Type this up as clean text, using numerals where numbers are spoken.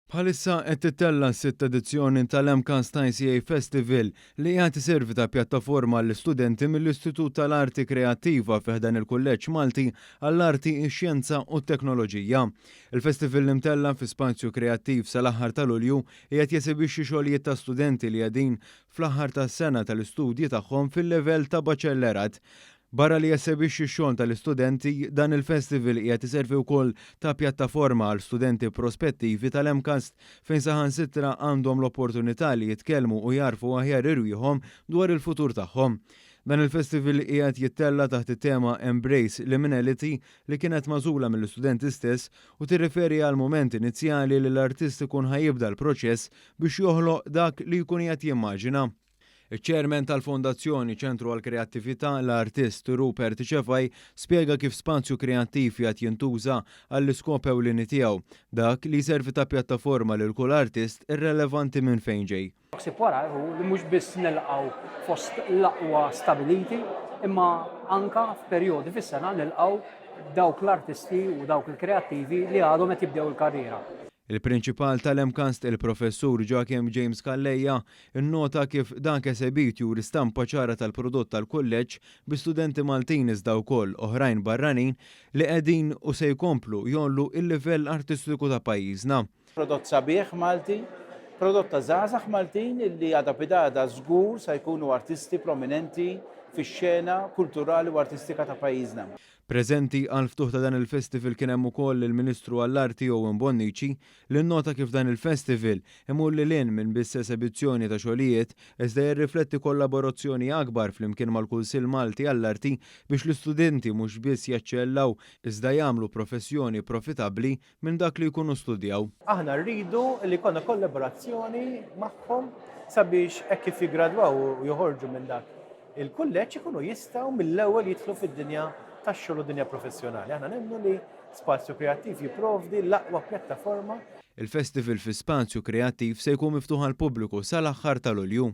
Bħalissa qed tittella' s-sitt edizzjoni tal-MCAST ICA Festival li qiegħed iservi ta' pjattaforma għall-istudenti mill-Istitut tal-Arti Kreattiva fi ħdan il-Kulleġġ Malti għall-Arti, ix-Xjenza u t-Teknoloġija. Il-festival li mtella' fi Spazju Kreattiv sal-aħħar ta' Lulju qiegħed jesibixxi xogħlijiet ta' studenti li qegħdin fl-aħħar tas-sena tal-istudji tagħhom fil-livell ta' Baċellerat. Barra li jesebixxi x-xogħol tal-istudenti, dan il-festival qiegħed iservi wkoll ta' pjattaforma għal studenti prospettivi tal-MCAST fejn saħansitra għandhom l-opportunità li jitkellmu u jagħrfu aħjar irwieħhom dwar il-futur tagħhom. Dan il-festival qiegħed jittella' taħt it-tema Embrace Liminality li kienet magħżula mill-istudenti stess u tirriferi għall-mument inizjali li l-artist ikun ħa jibda l-proċess biex joħloq dak li jkun qiegħed jimmaġina. Iċ-Chairman tal-Fondazzjoni Ċentru għall-Kreattività, l-artist Rupert Cefai, spjega kif Spazju Kreattiv qiegħed jintuża għall-iskop ewlieni tiegħu, dak li jservi ta' pjattaforma lil kull artist irrelevanti minn fejn ġej. Ħsieb wara hu li mhux biss nilqgħu fost l-aqwa stabiliti, imma anka f'perjodi fis-sena nilqgħu dawk l-artisti u dawk il-kreattivi li għadhom qed jibdew il-karriera. Il-Prinċipal tal-MCAST, il-Professur Joachim James Calleja, innota kif dak esebit juri stampa ċara tal-prodott tal-kulleġġ bi studenti Maltin iżda wkoll oħrajn barranin li qegħdin u se jkomplu jgħollu l-livell artistiku ta' pajjiżna. Prodott sabiħ Malti, prodott ta' żgħażagħ Maltin illi għada pitgħada żgur sa jkunu artisti prominenti fix-xena kulturali u artistika ta' pajjiżna. Preżenti għall-ftuħ ta' dan il-festival kien hemm ukoll il-Ministru għall-Arti Owen Bonnici li nnota kif dan il-festival imur lil hinn minn biss esebizzjoni ta' xogħlijiet iżda jirrifletti kollaborazzjoni akbar flimkien mal-Kunsill Malti għall-Arti biex l-istudenti mhux biss jaċċellaw iżda jagħmlu professjoni profitabbli minn dak li jkunu studjaw. Aħna rridu li jkollna kollaborazzjoni magħhom sabiex hekk kif jiggradwaw u joħorġu minn dak il-kulleġġ ikunu jistgħu mill-ewwel jidħlu fid-dinja tax-xogħol u dinja professjonali. Aħna nemmnu li Spazju Kreattiv jipprovdi l-aqwa pjattaforma. Il-festival fi Spazju Kreattiv se jkun miftuħ għall-pubbliku sal-aħħar ta' Lulju.